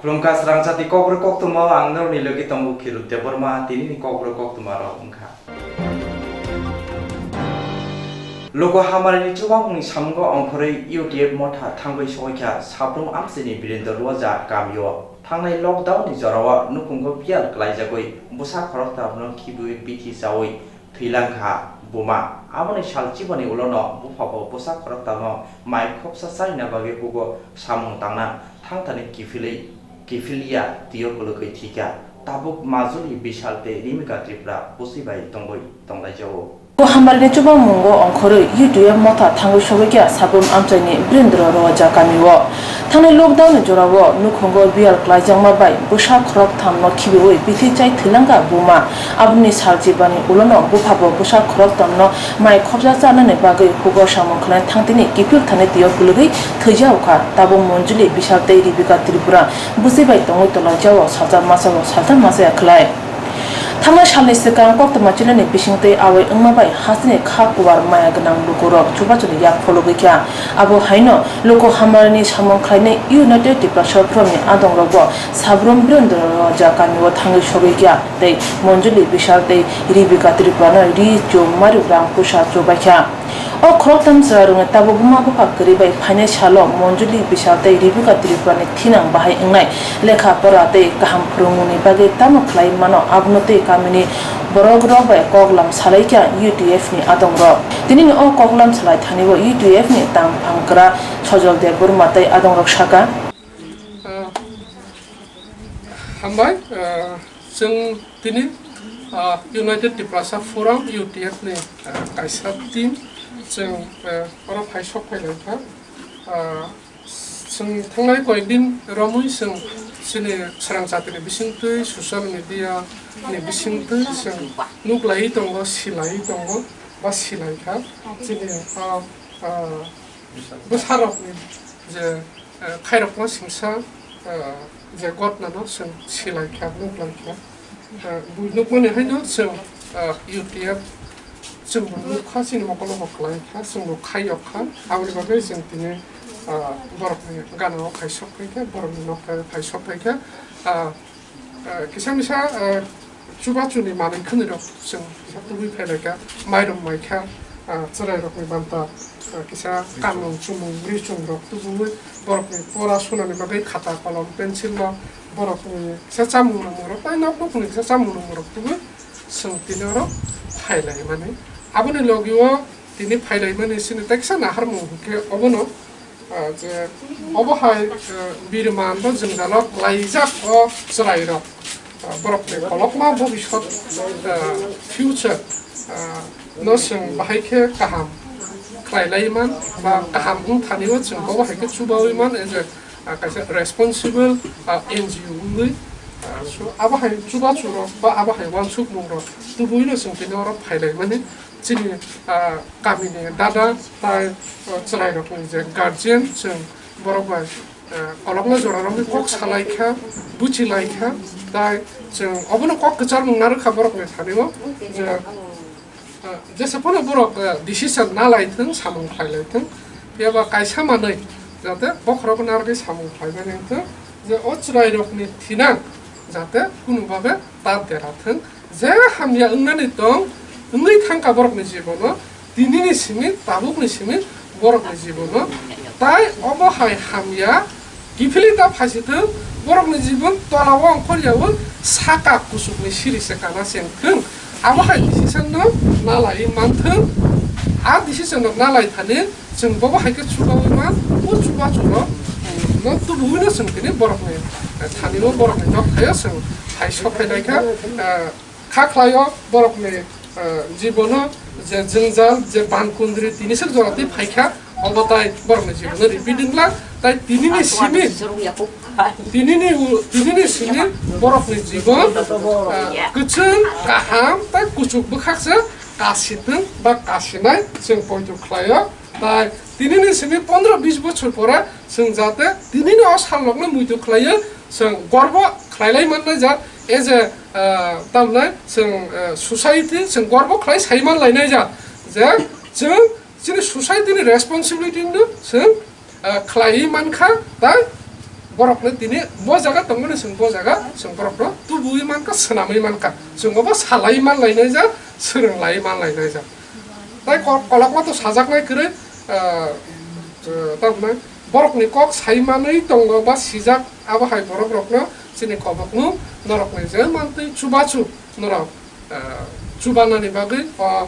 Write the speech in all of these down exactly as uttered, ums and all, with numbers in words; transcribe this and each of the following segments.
Khulumkha srangchati kokborok koktwma o ang norokni logi tongo Khirut Debbarma, tinini kokborok koktwma rok wngkha. Loko hamari ni chubamung ni samungo ongkhorwi U T F motha thangwi soikha Sabrum amchaini Birendra Roja kamio. Thangnai lockdown ni jorao nukhungo biyal klaijagwi bwsa khoroktham no khibiwi bithi chawi thwilang kha buma. Aboni sal chibani ulo no bupha bo bwsa khoroktham no mai khopsa chaina bagwi hugo samung tangna thangthani kiphilwi kiphilya twiyo kwlwgwi thwikha. Tabuk Majuli Bishal tei Rimika Tripura bwswi bai tongwi tonglaijao. Ko hamari ni chubamungo ongkhorwi U T F motha thangwi sogwi kha Sabrum amchaini Birendra Roja kamio. Thangnai lockdown ni jorao nukhungo biyal klaijakma bai bwsa khoroktham no khibiwi bithi chai thwilang kha buma. Aboni sal chibani ulo no bupha bo bwsa khoroktham no mai khopsa chanani bagwi hugo samung khlai thangtini kiphil thani twiyo kwlwgwi thwijao kha. Tabuk Monjuli Bishal tei Ribika Tripura bwswi bai tongwi tonglaijao salsa masa o salsa masa ya khlai. Thangnai salni swkang koktwma chilani bisingtwi awai wngma bai hasteni kha kuwar maya gwnang lukurok chubachuni yak phologwi kha. Abo haino loko hamari ni samung khlainai United Tiprasa Forum ni adongrokbo Sabrum Birendra Roja kamio thangwi sogwi kha tei Monjuli Bishal tei Ribika Tripura no ri chum mariu rang pusa chubaikha. O khoroktham chwrairokni tabuk buma bupha kwrwi bai phainai salo Monjuli Bishal tei Ribika Tripura ni thinang bahai wngnai lekha pora tei kaham phwrwngmungni bagwi tamo khlai mano abono tei kamini borokrok bai koklam salaikha U T F ni adongrok. Tinini o koklam salai thani o U T F ni tangphang kwra Sojol Debbarma tei adongrok saka. Ah, hambai, ah, chwng tini, ah, United Tiprasa Forum, U T F ni, ah, kaisa team chwng, ah, oro phai sok phai lai kha. Ah, chwng thangnai koyek din romwi chwng chini srang chati ni bisingtwi, social media ni bisingtwi chwng nuk lai tongo, si lai tongo, ba si lai kha. Chini, ah, ah, bwsarokni je, eh, khairokma singsa, eh, je gotnano chwng silai kha, nuk lai kha. Eh, bui nukmani haino chwng, eh, U T F chwngbo nuk kha, chini mokolo bo klai kha, chwngbo khai yok kha. Aboni bagwi chwng tini, eh, borokni gana o phai sok phai kha, borokni nok o phai sok phai kha. Eh, Ah, kisa misa, ah, chubachuni manwi khwnwi rok chwng kisa tubui phai lai kha, mairum mai kha, ah, chwrai rokni banta, ah, kisa kamung chumung ri chum rok tubui borokni pora sunani bagwi khata kolom pencil no borokni kisa chamung nungmung rok tai nok nokni kisa chamung nungmung rok tubui chwng tini oro phai lai mani. Aboni logi o tini phai lai mani chini tai kisa naharmung hwnkhe obono. Ah, je obo hai, eh, birman bo jwngjalo klaijak o chwrairok, ah, borokni kolokma bobisot, ah, future, ah, no chwng bahai khe kaham khlai lai man ba kaham wng thani o chwng bo bahai khe chubaui man as a, ah, kaisa responsible, ah, N G O wngwi, ah, so abo hai chubachurok ba abo hai uansukmungrok tubui no chwng tini oro phai lai mani. Chini, ah, kamini dada tai, ah, chwrairokni je guardian, chwng borok bai, ah, kolokma jorarokni kok salai kha, buchi lai kha, tai chwng obono kok kwcharmung narwk kha borokni thani-o je, ah, jesa phano borok, ah, decision na lai thwng, samung khlai lai thwng, phiya ba kaisa manwi jate bokhorok narwgwi samung khlai mani wng thwng, je o chwrairokni thinang jate kunu babe ta dera thwng. Je hamya wngnani tong, wngwi thangkha borokni jibono, tinini simi, tabukni simi, borokni jibono. Tai obo hai hamya, kiphilwi ta phaisithwng, borokni jibon tolao ongkhoryaui saka kuchukni siri se kana se wngthwng. Abo hai decision no nalaiwi manthwng. A decision no nalai thani, chwng bobo hai khe chubaui ma, o chubachu no, no tubuui no chwng tini borokni, eh, thani o borokni nok thaio chwng hai sok phai nai kha, eh, kha khlai o borokni, eh, jibono je jwngjal, je ban kundri tini sek jora twi phai kha, obo tai borokni jibono repeat wngla, tai tinini simi, tinini u-, tinini simi borokni jibon, eh, kwchwng, kaham, tai kuchuk bwkhak se kasithwng ba kasinai chwng poito khlai o. Tai tinini simi pondro bis bochor pore chwng jate tinini o salrokno muitu khlaiwi chwng gorbo khlailai mannai jak, as a, ah, tamnai chwng, ah, society chwng gorbo khlai sai manlainai jak je chwng chini society ni responsibility no chwng, ah, khlaiwi mankha, tai Borokno tini bo jaga tongmani chwng bo jaga chwng borokno tubui mankha, swnamwi mankha. Chwng obo salai manlainai jak, swrwnglai manlainai jak. Tai kol-, kolokma to sajaknai kwrwi, ah, ah, tamhinai borokni kok sai manwi tongo ba sijak, abo hai borok rokno chini kobokno norokni je mantwi chubachu norok, ah, chubanani bagwi o, ah,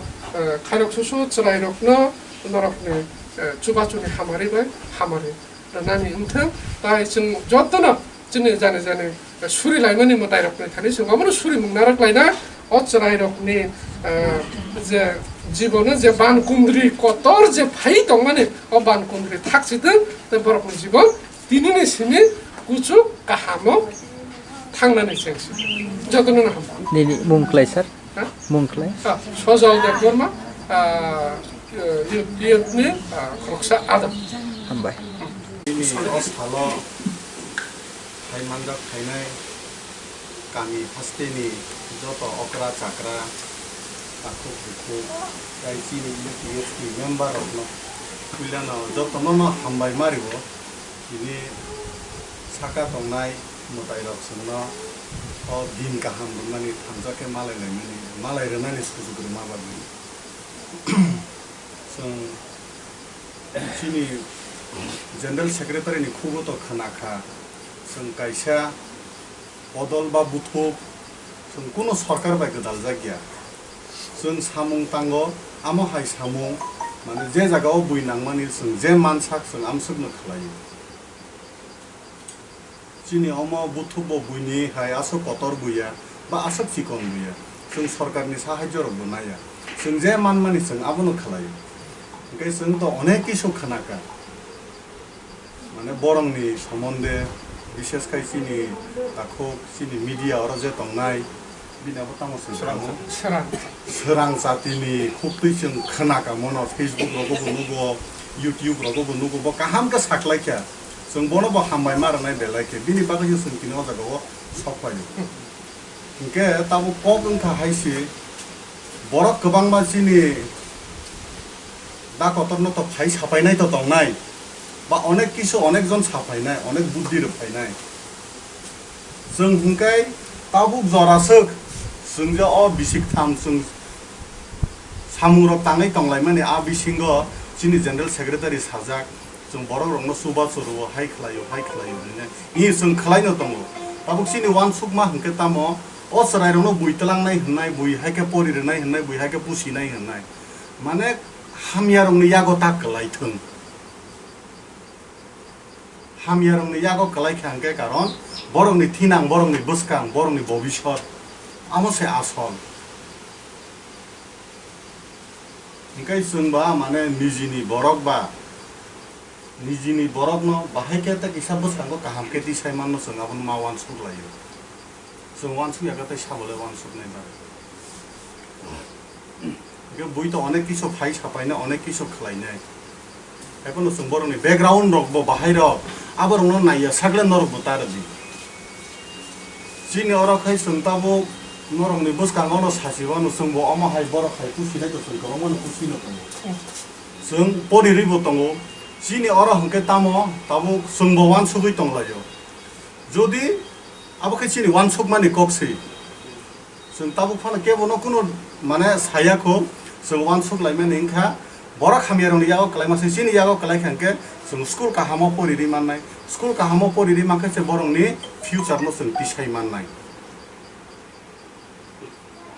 khairok susu chwrairokno norokni, ah, chubachuni hamari bai hamari rwnani wngthang. Tai chwng jotono chini jani jani suri laimani mwtai rokni thani chwng omono suri mung narwk laina o chwrai rokni, eh, je jibono je ban kundri kotor je phai tongmani o ban kundri thak chitwng tei borokni jibon tinini simi kuchuk kahamo thangnani chengsi jotono no hamkha. Nini mung kwlai sir? Ha? Mung kwlai? Ah, Sojal Debbarma, ah, youth, youth ni, ah, khoroksa adong. Hambai. Nini o salo phai manjak phainai kami hasteni joto okra chakra, takhuk bukhuk, tei chini U P S T member rokno puilano jotono no hambai mario. Tini saka tongnai mwtai rok chwngno o din kaham rwnani thansa khe malai laimani, malai rwnani sujuk rwma bagwi. Chwng chini General Secretary ni khugo to khna kha, chwng kaisa bodol ba buthuk chwng kuno sorkar bai gwdal jak ya. Chwng samung tango, amo hai samung, mane je jaga o bui nangmani chwng je mansak chwng amswk no khlai o. Chini omo buthuk bo buini hai aswk kotor buya ba aswk chikon buya. Chwng sorkar ni sahajyo rok bo naiya. Chwng je manmani chwng abono khlai o. Hwnkhe chwng to onek kisu khna kha. Mane borokni somonde, bishes khai chini takhuk, chini media oro je tongnai, bini abo tamo chwng Srang tamo? Srang. Srang chatini khuktwi chwng khna ka mono, Facebook rogo bo nugo, YouTube rogo bo nugo, bo kaham khe saklai kha. Chwng bono bo hambai ma rwnai belai khe, bini bagwi se chwng tini o jaga o sok pai o. Hinkhe tabuk kok wngkha hai se, borok kwbangma chini da kotorno to phai sapainai to tongnai, ba onek kisu onek jon sapainai, onek buddhi rok phainai. Chwng hinkhe tabuk jora swk, chwng je o bisik tham chwng samung rok tangwi tonglaimani, a bisingo chini General Secretary sajak, chwng borok rokno chubachu rwo, hai khlaio, hai khlaio hinwi. Hi chwng khlaino tongo. Tabuk chini uansukma hwnkhe tamo, o chwrairokno bui twlangnai hwnnai, bui hai khe pori rwnai hwnnai, bui hai khe pusinai hwnnai. Mane hamyarokni yago ta kwlai thwng. Hamyarokni yago kwlai kha hwnkhe karon borokni thinang, borokni bwskang, borokni bobisot amo se asol. Hinkhe chwng ba mane nijini borok ba, nijini borokno bahai khe tei kisa bwskango kaham khe tisai manno chwng abono ma uansuk laio. Chwng uansuk ya khe tei sabo le uansuk nai ba. Hinkhe bui to onek kisu phai sapainai, onek kisu khlainai. Ekheno chwng borokni background rok bo bahai rok, abo rokno naiya sakle norok bo ta rwdi. Chini oro khai chwng tabuk norokni bwskango no sachi wano chwng bo omo hai borok hai pusinai to chwng kwbangma no pusino tongo. Chwng pori rwi bo tongo. Chini oro hwnkhe tamo tabuk chwng bo uansugwi tonglaio. Jodi abo khe chini uansukmani kok se. Chwng tabuk phano kebono kuno mane saya kho, chwng uansuk laimani wngkha, borok hamyarokni yago kwlaima se chini yago kwlai kha hwnkhe chwng school kahamo pori rwi mannai, school kahamo pori rwi mankhe se borokni future no chwng tisai mannai.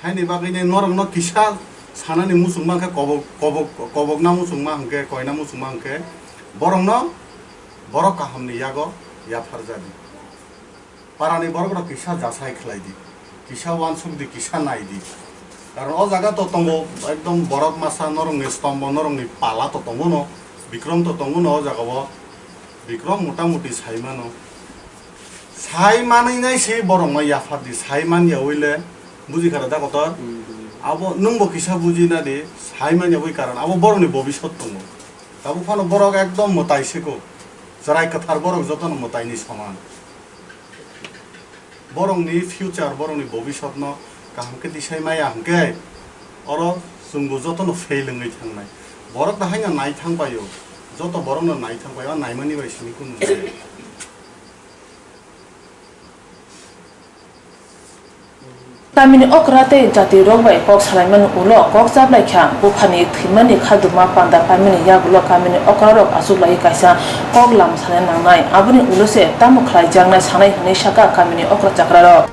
Haini bagwini norokno kisa sanani muchungma khe kobok, kobok, kobokna muchungma hwnkhe, koina muchungma hwnkhe borokno borok kahamni yago yapharjadi. Parani borok rok kisa jasai khlai di, kisa uansuk di, kisa nai di. Karon o jaga to tongo ekdom borok masa norokni stombo, norokni pala to tongo no, Bikrom to tongo no o jaga o. Bikrom mota moti sai mano. Sai manwi nai se borok no yaphar di, sai man ya wi le buji kha da kotor. Abo nwng bo kisa buji na di, sai man ya wi karon abo borok ni bobisot tongo. Tabuk phano borok ekdom mwtai se ko. Chwrai kwthar borok joto no mwtai ni soman. Borokni future, borokni bobisotno kaham khe tisai maya hwnkhe, oro chwngbo jotono fail wngwi thangnai. Borok no haino nai thang paio, joto borokno nai thang paio, naimani bai simi kunu hwnkhe. Kamini okra tei jatirok bai kok salaimani ulo kok chaplaikha. Buphani thwimani khaduma panda paimani yagulo kamini okrarok achuklaiwi kaisa kok lam sana nangnai. Aboni ulo se tamo khlaijaknai sanai hwnwi sakha kamini okra chakrarok.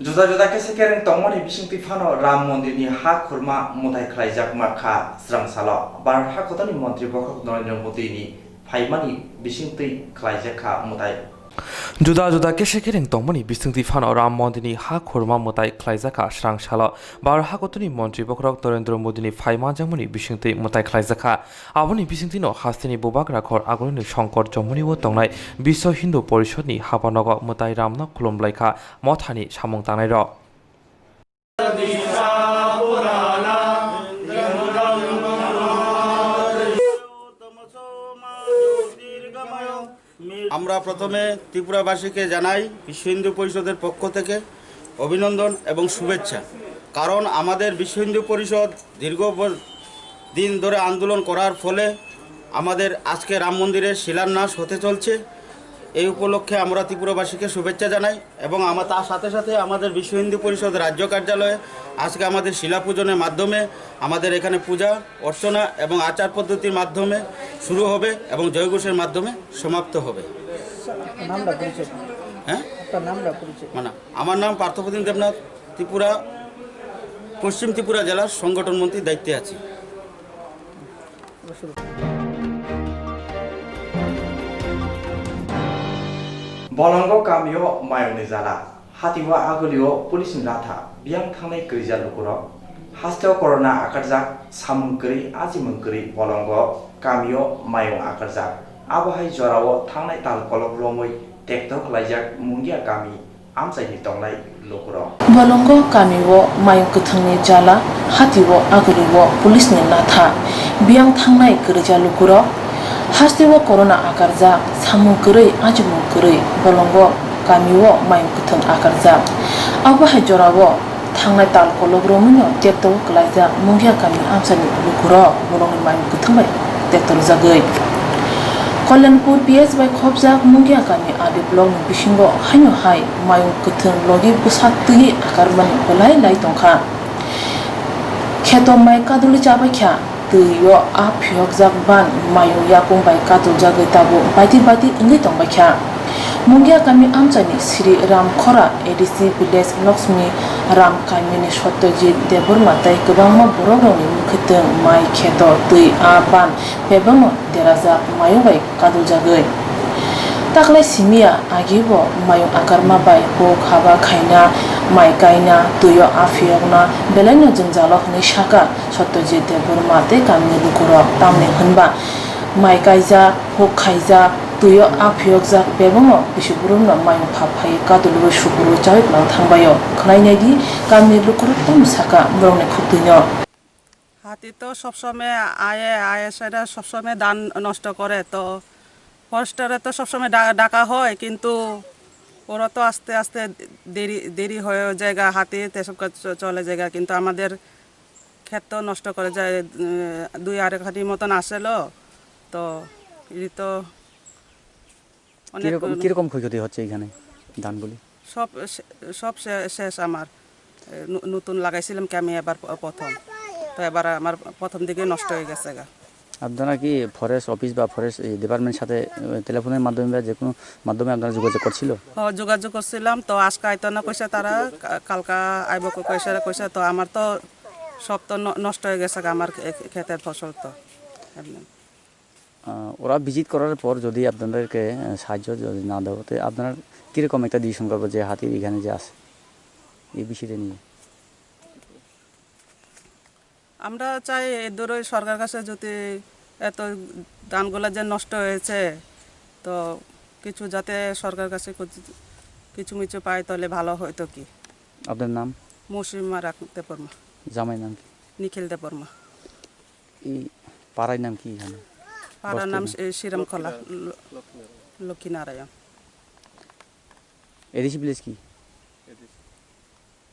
Juda juda khe se kereng tongmani bisingtwi phano Ram Mondirni ha khurma mwtai khlaijakma kha srang salo. Bharat hakotoni montri bokhorok Narendra Modini phaimani bisingtwi khlaijak kha mwtai. Juda juda khe se kereng tongmani bisingtwi phano Ram Mondirni ha khurma mwtai khlaijakha srang salo. Bharat hakotoni montri bokhorok Narendra Modini phai manjakmani bisingtwi mwtai khlaijakha. Aboni bisingtwino hasteni bubagra khor agulini Songkor Jomoni o tongnai Biswa Hindu Porishodni hapanogo mwtai Ramno khulumlaikha mothani samung tangnairok. আমরা প্রথমে ত্রিপুরাবাসীকে জানাই বিশ্ব হিন্দু পরিষদের পক্ষ থেকে অভিনন্দন এবং শুভেচ্ছা। কারণ আমাদের বিশ্ব হিন্দু পরিষদ দীর্ঘ ব-, দিন ধরে আন্দোলন করার ফলে আমাদের আজকে রাম মন্দিরের শিলান্যাস হতে চলছে। এই উপলক্ষে আমরা ত্রিপুরাবাসীকে শুভেচ্ছা জানাই এবং আমা-, তার সাথে সাথে আমাদের বিশ্ব হিন্দু পরিষদ রাজ্য কার্যালয়ে আজকে আমাদের শিলা পূজনের মাধ্যমে আমাদের এখানে পূজা অর্চনা এবং আচার পদ্ধতির মাধ্যমে শুরু হবে এবং জয়ঘোষের মাধ্যমে সমাপ্ত হবে। নামটা পরিচয়। হ্যাঁ? আপনার নামটা পরিচয়। মানে, আমার নাম পার্থপ্রতিম দেবনাথ, ত্রিপুরা, পশ্চিম ত্রিপুরা জেলার সংগঠন মন্ত্রীর দায়িত্বে আছি। Bolongo kamio mayungni jala. Hatio agulio police ni latha biyang thangnai kwrwija lukurok. Hasteo corona akarjak, samung kwrwi, achimung kwrwi Bolongo kamio mayung akarjak. Abo hai jorao thangnai tal kolok romwi tekto khlaijak Mungia kami amchaini tongnai lukurok. Bolongo kamio mayung kwthwngni jala, hatio agulio police ni latha biyang thangnai kwrwija lukurok. Hasteo corona akarjak, samung kwrwi, achimung kwrwi Bolongo kamio mayung kwthwng akarjak. Abo hai jorao thangnai tal kolok romwino tekto kwlaijak Mungia kami amchaini lukurok borokni mayung kwthwng bai tekto rwjagwi. Kalyanpur P S bai khopjak Mungia kami R D block ni bisingo haino hai mayung kwthwng logi bwsa twi akarmani belai lai tongkha. Kheto mai kadulwi chabaikha. Twi o a phiyokjak ban mayung yakung bai katuljagwi tabuk baiti baiti wngwi tongbaikha. Mungia kami amchaini Sri Ram Khora A D C village Lakshmi Ram kamini Satyajit Debbarma tei kwbangma borokrokni mwkhwtwng mai kheto twi a ban bebakno derajak mayung bai kaduljagwi. Taklai simiya agi bo mayung akarma bai huk haba khaina, mai kaina, twi o a phiyokna belaino jwngjalo hwnwi sakha. Satyajit Debbarma tei kamini lukurok, tamni hwnba mai kaijak, huk khaijak, twi o a phiyokjak bebakno bisi borokno mayung phap phaiwi kadulwi sukurwi chawi kwlangwi thangbaio. Khwnai naidi, kamini lukurok tamo sakha borokni khuktwino. হাতি তো সবসময় আয়ে, আয়ে সেটা সবসময় ধান নষ্ট করে। তো ফরেস্টারে তো সবসময় ডা-, ডাকা হয়, কিন্তু ওরা তো আস্তে আস্তে দেরি, দেরি হয়ে যায় গা, হাতি তেসব কা-, চ-, চলে যায় গা। কিন্তু আমাদের ক্ষেত তো নষ্ট করে যায়, উম, দুই আড়াই কাঠি মতন আসেলো। তো এই তো অনেক কিরকম, কিরকম ক্ষয়ক্ষতি হচ্ছে এখানে ধানগুলি? সব শে-, সব শে-, শেষ আমার। এ, ন-, নতুন লাগাইছিলাম কি আমি এবার প-, প্রথম। তো এবার আমার প্রথম দিকে নষ্ট হয়ে গেছে গা। আপনারা কি ফরেস্ট অফিস বা ফরেস্ট এই ডিপার্টমেন্ট সাথে, এ, টেলিফোনের মাধ্যমে বা যে কোনো মাধ্যমে আপনারা যোগাযোগ করছিল? ও, যোগাযোগ করছিলাম, তো আজকে আইতো না কইছে তারা, কা-, কালকা আইব ক-, কইছে, কইছে, তো আমার তো সব তো ন-, নষ্ট হয়ে গেছে গা, আমার খে-, খে-, ক্ষেতের ফসল তো। এমনি। আহ, ওরা ভিজিট করার পর যদি আপনাদেরকে, আহ, সাহায্য যদি না দেয়, তো আপনারা কিরকম একটা ডিসিশন করবো যে হাতির এখানে যে আছে, এই বিষয়টা নিয়ে? আমরা চাই এ দূরই সরকার কাছে যদি এত ধানগুলা যে নষ্ট হয়েছে, তো কিছু যাতে সরকার কাছে কিছু, কিছু মিছু পাই, তাহলে ভালো হইতো কি। আপনার নাম? মৌসুমী মারা দেববর্মা। জামাই নাম কি? নিখিল দেববর্মা। এই পাড়ার নাম কি এখানে? পাড়ার নাম বস্তির নাম? এ, শ্রীরামখোলা, ল-, লক্ষ্মীনারায়ণ। এডিসি ভিলেজ কি?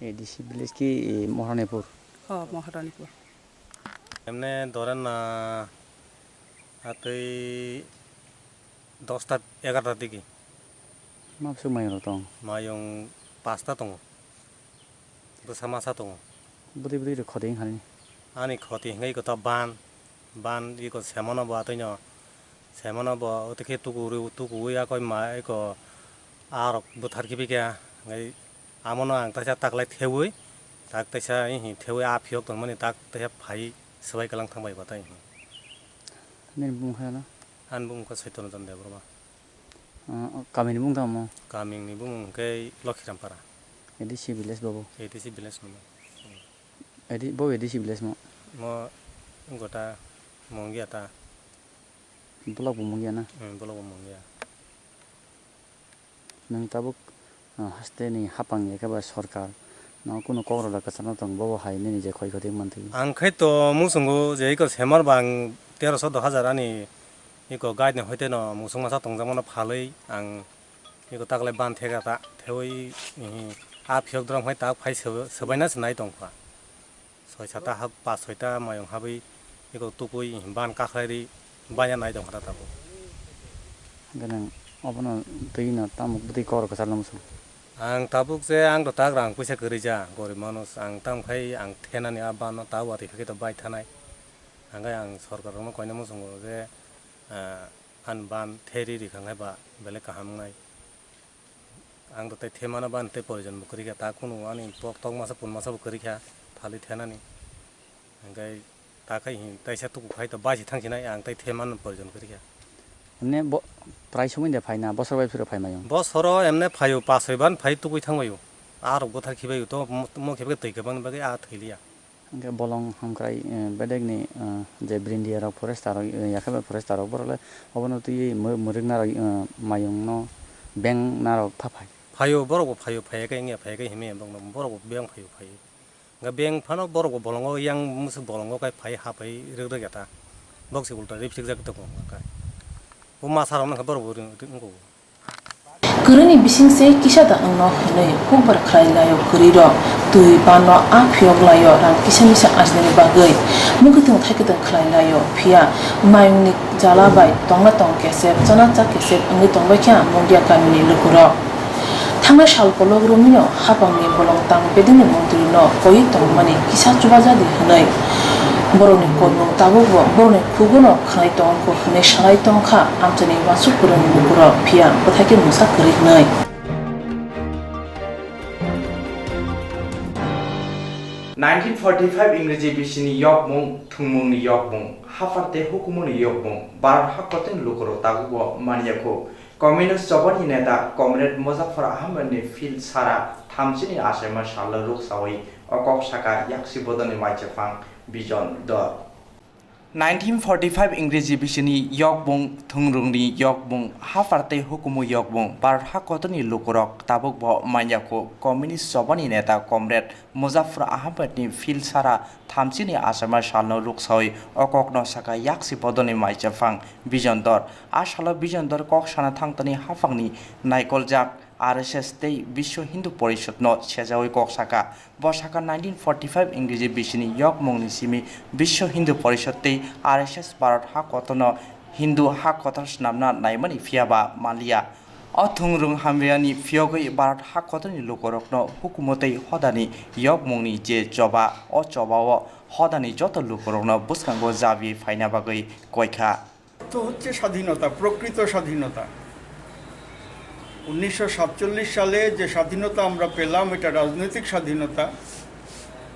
এডিসি ভিলেজ কি, এ, মহারানীপুর? হ, মহারানীপুর। এমনি ধরেন না, রাতেই দশটা, এগারোটার দিকে। Mabswk mayung rok tong? Mayung pasta tongo. Bwsa masa tongo. Bwtwi bwtwi rok khoti wngkha nini? Ani khoti hwnkhe iko ta ban, ban iko semono bo atwino, semono bo otekhe tuku rw-, tukuwi akoi ma iko arok bwthar khibi kha, hwnkhe amono ang taisa taklai thewi, tak taisa ihi thewi a phiyok tongmani tak taisa phai swbai kwlang thangbai bo tai. Nini bumung khe ano? Ani bumung khe Saitya Ranjan Debbarma. Ah, kamini bumung tamo? Kamini bumung hwnkhe Lokhiram Para. A D C village bobo? A D C village no. A D, bo A D C village mo? Mo gota Mungia ta. Block bo Mungia na? Hmm, block bo Mungia. Nwng tabuk, ah, haste ni hapang ya khe ba sorkar no kunu kok rwda kwchangna tong, bobo hai nini je khoi khoti mantwi. Ang khai to muchungo je iko semar bang teroso do hajar ani iko guide ni hoite no muchung masa tongjakmano phalwi ang iko taklai ban thega ta thewi, ihi, a phiyok dram hai tak phai sw-, swbaina se nai tongkha. Soi sata hab, pas soita mayung habwi iko tukui ban kakhlai ri banya nai tongkha ta tabuk. Hwnkhe nwng obono twi no tamo bwtwi kok rok kwchar no muchung? Ang tabuk je ang do tak rang puisa kwrwi ja, gorib manuj, ang tamo khai ang thenani a ban no ta watwi khe to bai thanai. Hwnkhe ang sorkar rok no koina muchungo je, ah, ani ban theri rikha nai ba belai kaham wngnai. Ang do tei themano bani tei proyojon bo kwrwi kha, ta kunu ani pok tok masa pun masa bo kwrwi kha phalwi thenani. Hwnkhe ta khai hin taisa tuku khai to baisi thangsinai, ang tei themano proyojon kwrwi kha. Emne bo prai somoi de phaina, bosor bai phiro phai mayo? Bosoro emne phaio, pas soi ban phai tukui thangbaio. Arok bwthar khibaio to mo, mo khe twi kwbangni bagwi a thwi liya. Hwnkhe bolong hamkrai, eh, bedekni, eh, je Brindia rok forester rok, eh, yakhe bai forester rok borok le obono twiwi mw-, mwrwkna rok, eh, mayung no beng na rok tha phai. Phaio, borok bo phaio, phaiya khe wngya, phaiya khe himya bokno, borok bo beng phaio, phaio. Hwnkhe beng phano borok bo bolongo yang mwswk bolongo kai phai ha phai rwk rwk ya ta. Bok se ulta ripsik jak tongo hwnkhe. Bo masa rok no khe borok bo rwng, rwng, wngkho. Kwrwini bising se kisa da wngno hwnwi hukbar khlai laio kwrwirok. Twi banno a phiyok laio rang kisa misa ajinani bagwi. Mwkhwtwng thaikhe tong khlai laio. Phiya mayungni jala bai tongna tong kesep, chana cha kesep wngwi tongbai kha Mungia kamini lukurok. Thangnai sal kolok romwino hapangni bolong tang bedengni montrino koi tongmani kisa chubajadi hwnwi borokni koimung tabukbo borokni khugono khwnai tongkho hwnwi sanai tongkha amchaini uansuk kwrwngni lukurok, phiya bwthaikhe mungsa kwrwi hwnwi. Nineteen forty-five Ingreji bisini yokmung, thwngmungni yokmung, haphar tei hukumuni yokmung, Bharat hakotorni lukurok tabukbo manyakho. Communist chobani neta Comrade Muzaffar Ahmedni phil sara thamchini achaima salno ruksawi o kok saka yaksi bodolni maichefang Bijon Dor. Nineteen forty-five Ingreji bisini yokbung, thwngrwngni yokbung, haphar tei hukumu yokbung, Bharat hakotorni lukurok tabukbo manyakho Communist chobani neta Comrade Muzaffar Ahmedni phil sara thamchini achaima salno ruksawi o kokno saka yaksi bodolni maichefang Bijon Dor. A salo Bijon Dor kok sana thangtani haphangni naikoljak R S S tei Biswa Hindu Porishodno sejawi kok saka. Bo saka nineteen forty-five Ingreji bisini yokmungni simi Biswa Hindu Porishod tei R S S Bharat hakotorno Hindu hakotor swnamna naimani phiyaba manliya. O thwngrwng hamyani phiyogwi Bharat hakotorni lukurokno hukumu tei hodani yokmungni je choba, o chobao hodani joto lukurokno bwskango jabiwi phaina bagwi koikha. অর্থ হচ্ছে স্বাধীনতা, প্রকৃত স্বাধীনতা। উনিশশো সাতচল্লিশ সালে যে স্বাধীনতা আমরা পেলাম, এটা রাজনৈতিক স্বাধীনতা।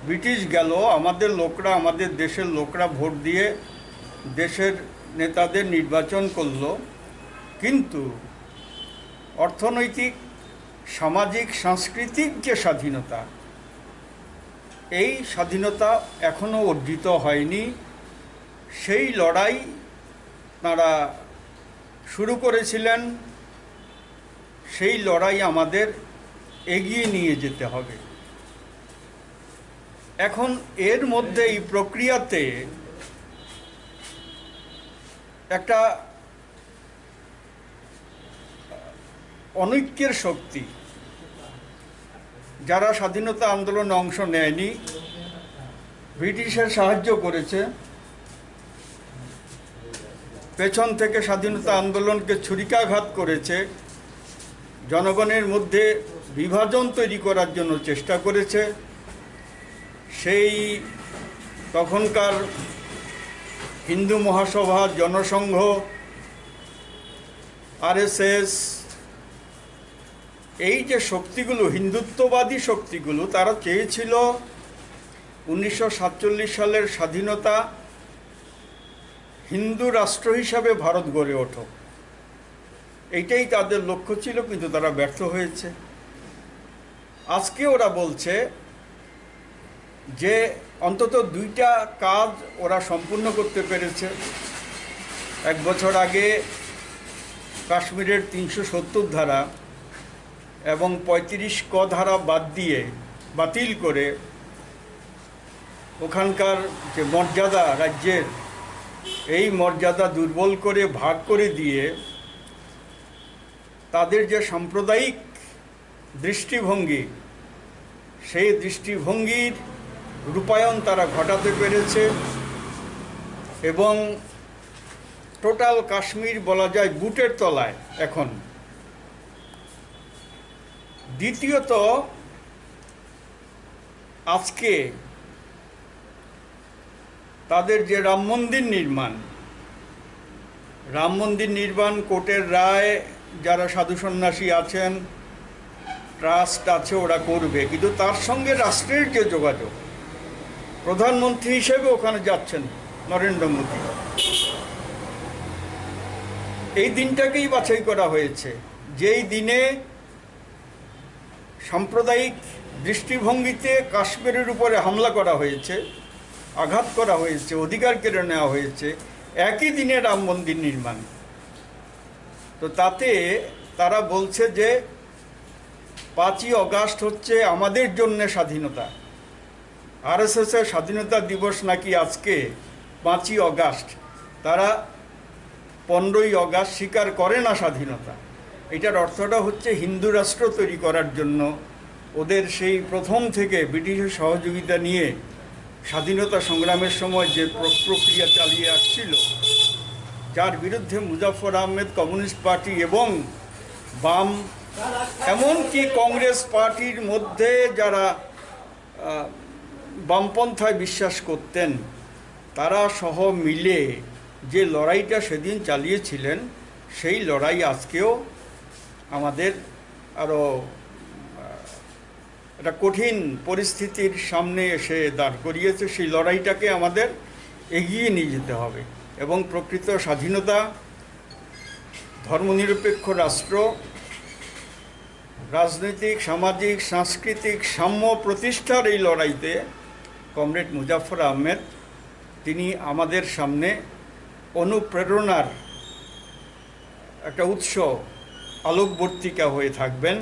ব্রিটিশ গেল, আমাদের লোকরা, আমাদের দেশের লোকরা ভোট দিয়ে দেশের নেতাদের নির্বাচন করলো, কিন্তু অর্থনৈতিক, সামাজিক, সাংস্কৃতিক যে স্বাধীনতা, এই স্বাধীনতা এখনো অর্জিত হয়নি। সেই লড়াই তারা শুরু করেছিলেন, সেই লড়াই আমাদের এগিয়ে নিয়ে যেতে হবে। এখন এর মধ্যে, এই প্রক্রিয়াতে একটা অনৈক্যের শক্তি, যারা স্বাধীনতা আন্দোলনে অংশ নেয়নি, ব্রিটিশের সাহায্য করেছে, পেছন থেকে স্বাধীনতা আন্দোলনকে ছুরিকাঘাত করেছে, জনগণের মধ্যে বিভাজন তৈরি করার জন্য চেষ্টা করেছে। সেই তখনকার হিন্দু মহাসভা, জনসংঘ, আরএসএস, এই যে শক্তিগুলো, হিন্দুত্ববাদী শক্তিগুলো, তারা চেয়েছিল উনিশশো সাতচল্লিশ সালের স্বাধীনতা, হিন্দু রাষ্ট্র হিসাবে ভারত গড়ে ওঠে, এইটাই তাদের লক্ষ্য ছিল, কিন্তু তারা ব্যর্থ হয়েছে। আজকে ওরা বলছে যে অন্তত দুইটা কাজ ওরা সম্পূর্ণ করতে পেরেছে। এক বছর আগে কাশ্মীরের তিনশো সত্তর ধারা এবং পঁয়ত্রিশ ক ধারা বাদ দিয়ে, বাতিল করে, ওখানকার যে মর্যাদা রাজ্যের, এই মর্যাদা দুর্বল করে, ভাগ করে দিয়ে, তাদের যে সাম্প্রদায়িক দৃষ্টিভঙ্গি, সেই দৃষ্টিভঙ্গির রূপায়ণ তারা ঘটাতে পেরেছে এবং টোটাল কাশ্মীর বলা যায় বুটের তলায় এখন। দ্বিতীয়ত, আজকে তাদের যে রাম মন্দির নির্মাণ, রাম মন্দির নির্মাণ, কোর্টের রায়, যারা সাধু সন্ন্যাসী আছেন, ট্রাস্ট আছে, ওরা করবে, কিন্তু তার সঙ্গে রাষ্ট্রের যে যোগাযোগ, প্রধানমন্ত্রী হিসেবে ওখানে যাচ্ছেন নরেন্দ্র মোদী, এই দিনটাকেই বাছাই করা হয়েছে, যেই দিনে সাম্প্রদায়িক দৃষ্টিভঙ্গিতে কাশ্মীরের উপরে হামলা করা হয়েছে, আঘাত করা হয়েছে, অধিকার কেড়ে নেওয়া হয়েছে, একই দিনে রাম মন্দির নির্মাণ। তো তাতে তারা বলছে যে পাঁচই অগাস্ট হচ্ছে আমাদের জন্য স্বাধীনতা। আরএসএস এর স্বাধীনতা দিবস নাকি আজকে, পাঁচই অগাস্ট। তারা পনেরোই অগাস্ট স্বীকার করে না স্বাধীনতা। এটার অর্থটা হচ্ছে হিন্দু রাষ্ট্র তৈরি করার জন্য ওদের সেই প্রথম থেকে ব্রিটিশের সহযোগিতা নিয়ে স্বাধীনতা সংগ্রামের সময় যে প্র-, প্রক্রিয়া চালিয়ে আসছিল, যার বিরুদ্ধে মুজাফফর আহমেদ, কমিউনিস্ট পার্টি এবং বাম, এমনকি কংগ্রেস পার্টির মধ্যে যারা, আহ, বামপন্থায় বিশ্বাস করতেন, তারা সহ মিলে যে লড়াইটা সেদিন চালিয়েছিলেন, সেই লড়াই আজকেও আমাদের আরও, আহ, একটা কঠিন পরিস্থিতির সামনে এসে দাঁড় করিয়েছে। সেই লড়াইটাকে আমাদের এগিয়ে নিয়ে যেতে হবে এবং প্রকৃত স্বাধীনতা, ধর্মনিরপেক্ষ রাষ্ট্র, রাজনৈতিক, সামাজিক, সাংস্কৃতিক সাম্য প্রতিষ্ঠার এই লড়াইতে কমরেড মুজাফফর আহমেদ, তিনি আমাদের সামনে অনুপ্রেরণার একটা উৎস, আলোকবর্তিকা হয়ে থাকবেন।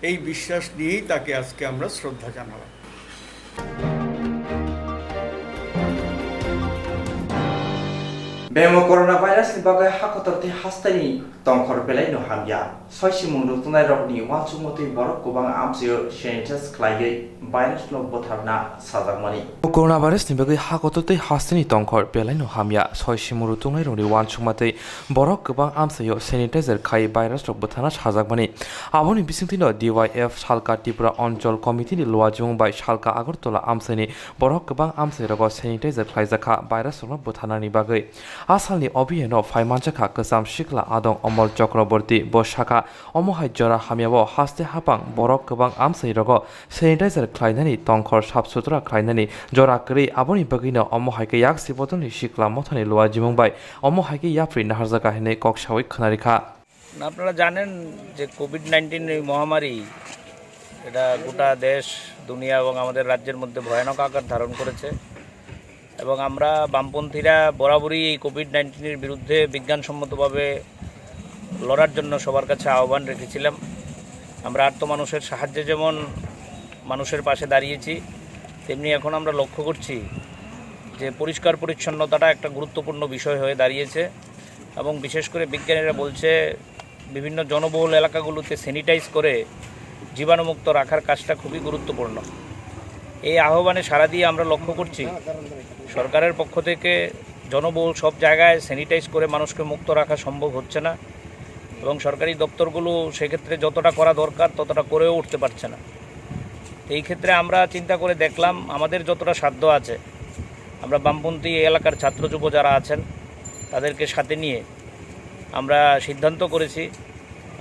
এই বিশ্বাস নিয়েই তাকে আজকে আমরা শ্রদ্ধা জানালাম। Bemo coronavirus ni bagwi ha kotor tei haste ni tongkhor belai no hamya. Soi simung rwtwngnairokni uansukmung twi borok kwbang amchaio sanitize khlaiwi virus no bwtharna sajakmani. Coronavirus ni bagwi ha kotor tei haste ni tongkhor belai no hamya. Soi simung rwtwngnairokni uansukma twi borok kwbang amchaio sanitizer khai virus rok bwtharna sajakmani. Aboni bisingtwino D Y F Salka Tripura Onchol Committee ni luajimung bai Salka Agartala amchaini borok kwbang amchairogo sanitizer khlaijakha virus rokno bwtharnani bagwi. A salni obiyano phai manjakha kwcham sikla adong Omol Chakraborty. Bo sakha, omo hai jora hamyao haste hapang borok kwbang amchairogo sanitizer khlainani, tongkhor sap sutra khlainani jora kwrwi, aboni bagwino omo hai khe yaksi bodolni sikla mothani luajimung bai omo hai khe yapri naharjakha hinwi kok saui khwnarikha. আপনারা জানেন যে Covid nineteen এই মহামারী, এটা গোটা দেশ, দুনিয়া এবং আমাদের রাজ্যের মধ্যে ভয়ানক আকার ধারণ করেছে। এবং আমরা বামপন্থীরা বরাবরই এই কোভিড নাইন্টিনের বিরুদ্ধে বিজ্ঞানসম্মতভাবে লড়ার জন্য সবার কাছে আহ্বান রেখেছিলাম। আমরা আর্ত মানুষের সাহায্যে যেমন মানুষের পাশে দাঁড়িয়েছি, তেমনি এখন আমরা লক্ষ্য করছি যে পরিষ্কার পরিচ্ছন্নতাটা একটা গুরুত্বপূর্ণ বিষয় হয়ে দাঁড়িয়েছে। এবং বিশেষ করে বিজ্ঞানীরা বলছে, বিভিন্ন জনবহুল এলাকাগুলোতে স্যানিটাইজ করে জীবাণুমুক্ত রাখার কাজটা খুবই গুরুত্বপূর্ণ। এই আহ্বানে সাড়া দিয়ে আমরা লক্ষ্য করছি, সরকারের পক্ষ থেকে জনবহুল সব জায়গায় স্যানিটাইজ করে মানুষকে মুক্ত রাখা সম্ভব হচ্ছে না। এবং সরকারি দপ্তরগুলো সেক্ষেত্রে যতটা করা দরকার ততটা করেও উঠতে পারছে না। তো এই ক্ষেত্রে আমরা চিন্তা করে দেখলাম, আমাদের যতটা সাধ্য আছে, আমরা বামপন্থী এলাকার ছাত্র যুব যারা আছেন, তাদেরকে সাথে নিয়ে আমরা সিদ্ধান্ত করেছি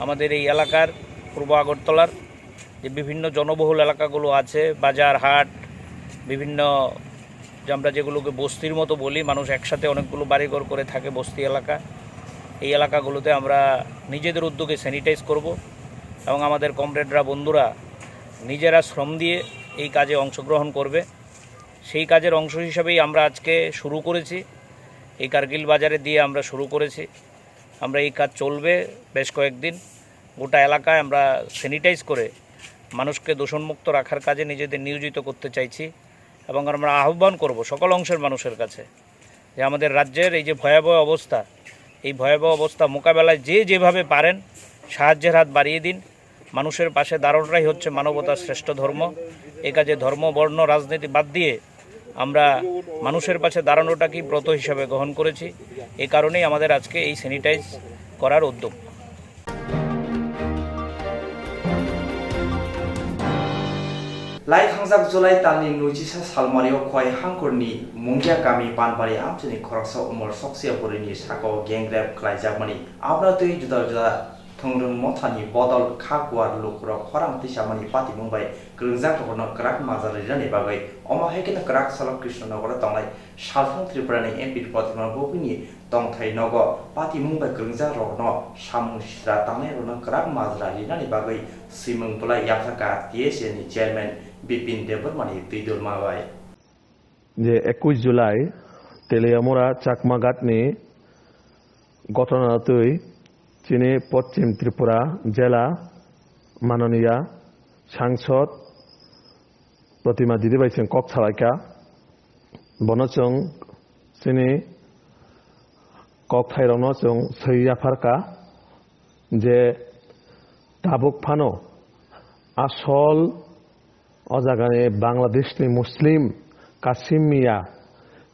আমাদের এই এলাকার, পূর্ব আগরতলার যে বিভিন্ন জনবহুল এলাকাগুলো আছে, বাজার, হাট, বিভিন্ন, যে আমরা যেগুলোকে বস্তির মতো বলি, মানুষ একসাথে অনেকগুলো বাড়িঘর করে থাকে, বস্তি এলাকা, এই এলাকাগুলোতে আমরা নিজেদের উদ্যোগে স্যানিটাইজ করব এবং আমাদের কমরেডরা, বন্ধুরা নিজেরা শ্রম দিয়ে এই কাজে অংশগ্রহণ করবে। সেই কাজের অংশ হিসাবেই আমরা আজকে শুরু করেছি, এই কার্গিল বাজারে দিয়ে আমরা শুরু করেছি। আমরা এই কাজ চলবে বেশ কয়েকদিন। গোটা এলাকায় আমরা স্যানিটাইজ করে মানুষকে দূষণমুক্ত রাখার কাজে নিজেদের নিয়োজিত করতে চাইছি এবং আমরা আহ্বান করব সকল অংশের মানুষের কাছে যে আমাদের রাজ্যের এই যে ভয়াবহ অবস্থা, এই ভয়াবহ অবস্থা মোকাবেলায় যে যেভাবে পারেন সাহায্যের হাত বাড়িয়ে দিন। মানুষের পাশে দাঁড়ানোটাই হচ্ছে মানবতার শ্রেষ্ঠ ধর্ম। এ কাজে ধর্ম, বর্ণ, রাজনীতি বাদ দিয়ে আমরা মানুষের পাশে দাঁড়ানোটাকেই ব্রত হিসাবে গ্রহণ করেছি। এ কারণেই আমাদের আজকে এই স্যানিটাইজ করার উদ্যোগ। Lai thangjak July talni nuichisa salmario Khowai hangkhorni Mungia kami Panbari amchaini khoroksa umor soksia bwrwini sakao gang rape khlaijakmani. Abra twi juda juda thwngrwng mothani bodol kha kuar lukurok khorang tisamani patimung bai kwrwngjak rohorno kwrak majra rinani bagwi, omo hai kheno kwrak salok Krishnanagar tongnai Salthang Tripurani M P Pradyumna Gogwini tongthai nogo patimung bai kwrwngjak rokno samung sitra tangnairokno kwrak majra rinani bagwi swimung bwlai yapharkha T S A ni chairman Bipin Debbarmani twidulma bai. Je ekush July Teliamura Chakmaghatni ghotona twi chini Poschim Tripura jela mananiya sangsod Protima Didi bai chwng kok salaikha. Bono chwng chini kokthairokno chwng swi yapharkha je tabuk phano asol o jagani Bangladeshni Muslim Kasim Miya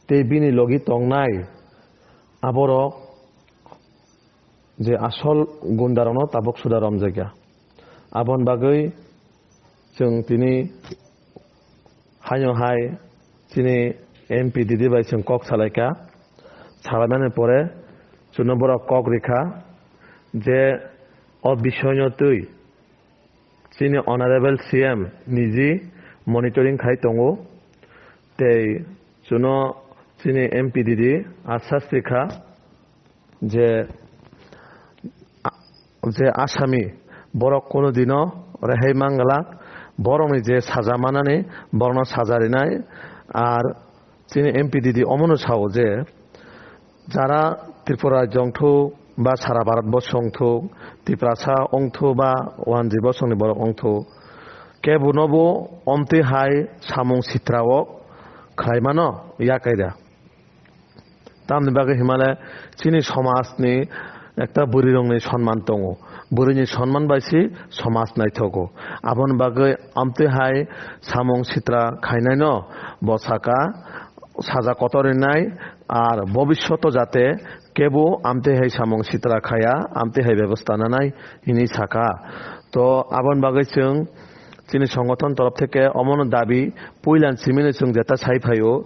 tei bini logi tongnai aborok je asol gundarokno tabuk suda romjakya. Aboni bagwi chwng tini haino hai chini M P Didi bai chwng kok salaikha. Salaimani pore chwngno borok kok rikha je o bisoino twi chini Honorable C M niji monitoring khai tongo, tei chwngno chini M P Didi asas rikha je, je asami borok kunu dino rehai manglak, borokni je saja manani borokno saja rinai. Ar chini M P Didi omono sao je jara Tripura rajyo wngthuk ba sara Bharat borsho wngthuk, Tiprasa wngthuk ba wanji bosongni borok wngthuk, kebono bo omtwi hai samung sitrao khlaimano yakaida. Tamni bagwi himale chini somajni ekta bwrwirokni sonman tongo. Bwrwini sonman bai se somaj naithogo. Aboni bagwi amtwi hai samung sitra khainaino bo saka saja kotor rinai, ar bobishoto jate kebo amtwi hai samung sitra khaya, amtwi hai bebosta nanai hinwi saka. To aboni bagwi chwng chini songothon torof theke omono dabi puilan simino chwng jeta sai phaio,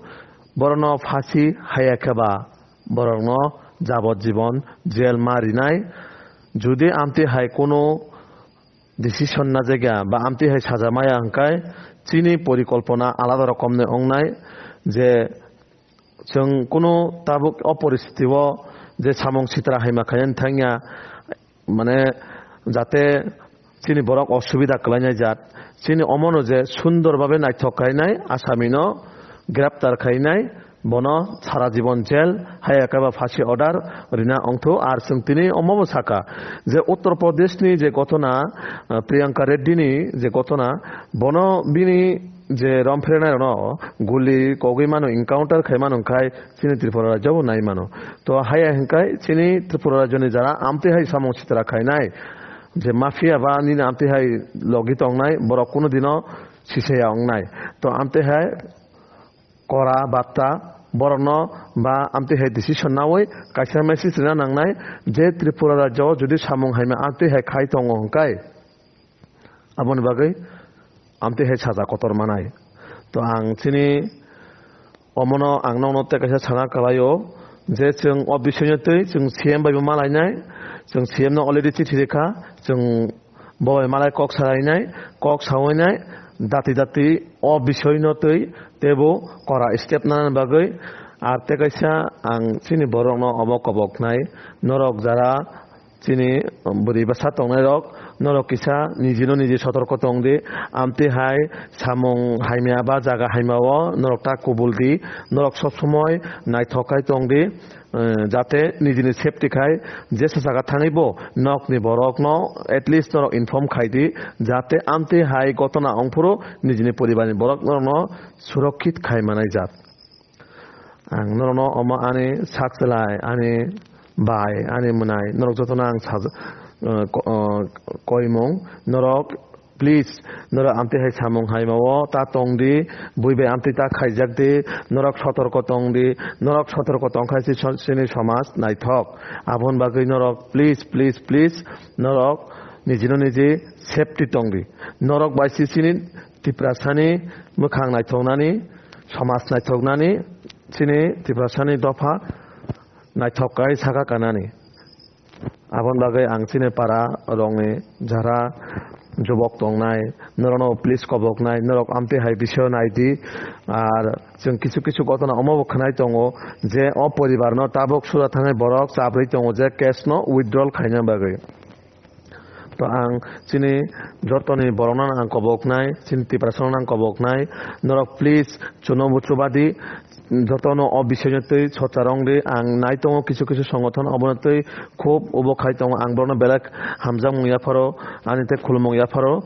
borokno phasi haya khe ba borokno jabot jibon jel ma rinai. Judi amtwi hai kunu decision najagya ba amtwi hai saja maya hwnkhe chini porikolpona alada rokomni wngnai je chwng kunu tabuk o poristitio je samung sitra haima khainani thangya, mane jate chini borok osubida kwlainai jat, chini omono je sundor babe naithok khainai, asamino greptar khainai, bono sara jibon jel, haya khe ba phasi order rina ongthu. Ar chwng tini omobo saka je Uttar Pradeshni je ghotona, ah, Priyanka Reddini je ghotona, bono bini je romphrenai rokno guli kogwi mano, encounter khai mano khai chini Tripura rajyo bo nai mano. To haya hwnkhe chini Tripura rajyoni jara amtwi hai samung sitra khainai je mafia ba nini amtwi hai logi tongnai borok kunu dino sisaya wngnai. To amtwi hai kora batta borokno ba amtwi hai decision naui kaisa message rwna nangnai je Tripura rajyo o jodi samung haima amtwi hai khai tongo hwnkhe aboni bagwi amtwi hai saja kotor manai. To ang chini omono ang nokno tei kaisa sana kwlaio je chwng o bisoino twi chwng C M bai bo malainai, chwng C M no already chithi rikha, chwng bo bai malai kok salainai, kok sawainai, dati dati o bisoino twi teibo kora step nanani bagwi. Ar tei kaisa ang chini borokno obo koboknai, norok jara chini bwrwi bwsa tongnairok, norok kisa nijino niji sotorko tong di. Amtwi hai samung haimya ba jaga haimao norok ta kubul di. Norok sob somoi naithok khai tong di, eh, jate nijini safety khai jesa jaga thangwi bo nokni borokno at least norok inform khai di, jate amtwi hai gotona ongphuru nijini poribarni borok norokno surokkit khai manai jat. Ang norokno omo ani sak chalai, ani bai, ani mwnai, norok jotono ang saj-, uh, ko-, uh, koimung, norok please, norok amtwi hai samung haimao ta tong di, bui bai amtwi ta khaijak di, norok sotorko tong di, norok sotorko tong khai si so-, chini somaj naithok. Aboni bagwi norok please, please, please, norok nijino niji safety tong di. Norok bai si chini Tiprasani mwkhang naithoknani, somaj naithoknani chini Tiprasani dopha naithok kai saka kanani. Aboni bagwi ang chini para rokni jara jubok tongnai, norokno please koboknai, norok amtwi hai bisoyo nai di. Ar chwng kisu kisu gotona omo bo khwnai tongo je o poribarno tabuk sura thangwi borok chabrwi tongo je case no withdrawal khaina bagwi. To ang chini jotoni borokno ang koboknai, chini Tiprasano ang koboknai, norok please chuno bo chubadi, jotono o bisoino twi socha rwng di. Ang nai tongo kisu kisu songothon obono twi khub ubo khai tongo, ang borokno belai hamjakmung yapharo, ani tei khulumung yapharo.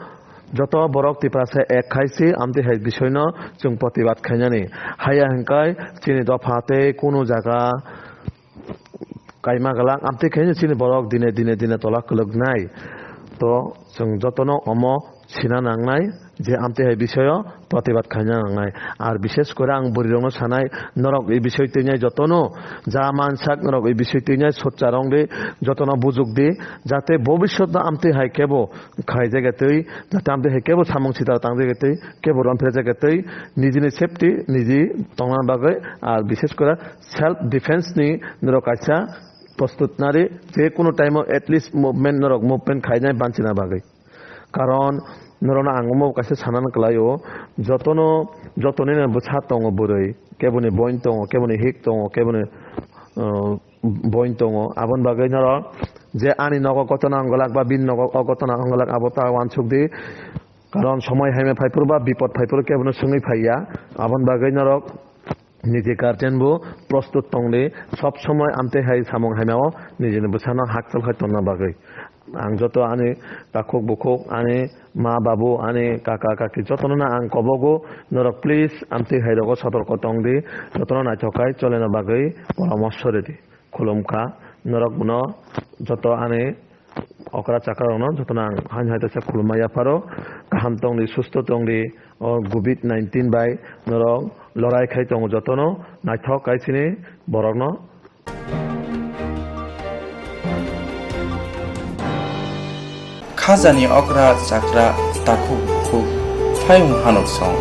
Joto borok Tiprasa ek khai si amtwi hai bisoino chwng protibad khainani. Haya hwnkhe chini dopha tei kunu jaga kaima glak, amtwi khe chini borok dine dine dine tola kwlwknai. To chwng jotono omo sina nangnai je amtwi hai bisoyo protibad khaina nangnai. Ar bishes kore ang bwrwirokno sanai, norok e bisoi twinai jotono ja mansak norok e bisoi twinai socha rwng di, jotono bujuk di, jate bobiswtno amtwi hai kebo khaijak ya twi, jate amtwi hai kebo samung sita tangjak ya twi, kebo romphirjak ya twi, nijini safety niji tongna bagwi, ar bishes kore self defense ni norok kaisa prostut nari, je kunu time o at least movement norok movement khainai banchina bagwi. Karon norokno ang omo kaisa sanani kwlaio, jotono, jotoni no bwsa tongo bwrwi, keboni boin tongo, keboni hik tongo, keboni, uh, boin tongo. Aboni bagwi norok je ani nogo gotona wng glak ba bini nogo o gotona wng glak abo ta uansuk di. Karon somoi haima phaiphuru ba bipod phaiphuru kebono swngwi phaiya. Aboni bagwi norok niji guardian bo prostut tongdi, sob somoi amtwi hai samung haimao nijini bwsano hakchal khai tongna bagwi. Ang joto ani takhuk bukhuk, ani ma babu, ani kaka kaki jotono no ang kobogo, norok please amtwi hai rogo sotorko tongdi, jotono naithok khai cholena bagwi poramorsho rwdi. Khulumkha norok bono joto ani okra chakra rokno jotono ang haino hai teisa khulumma yapharo, kaham tongdi, susto tongdi, o covid nineteen bai norok lorai khai tongo jotono, naithok kaisini borokno. Khajani okra chakra takhuk bukhuk phayung hanok song.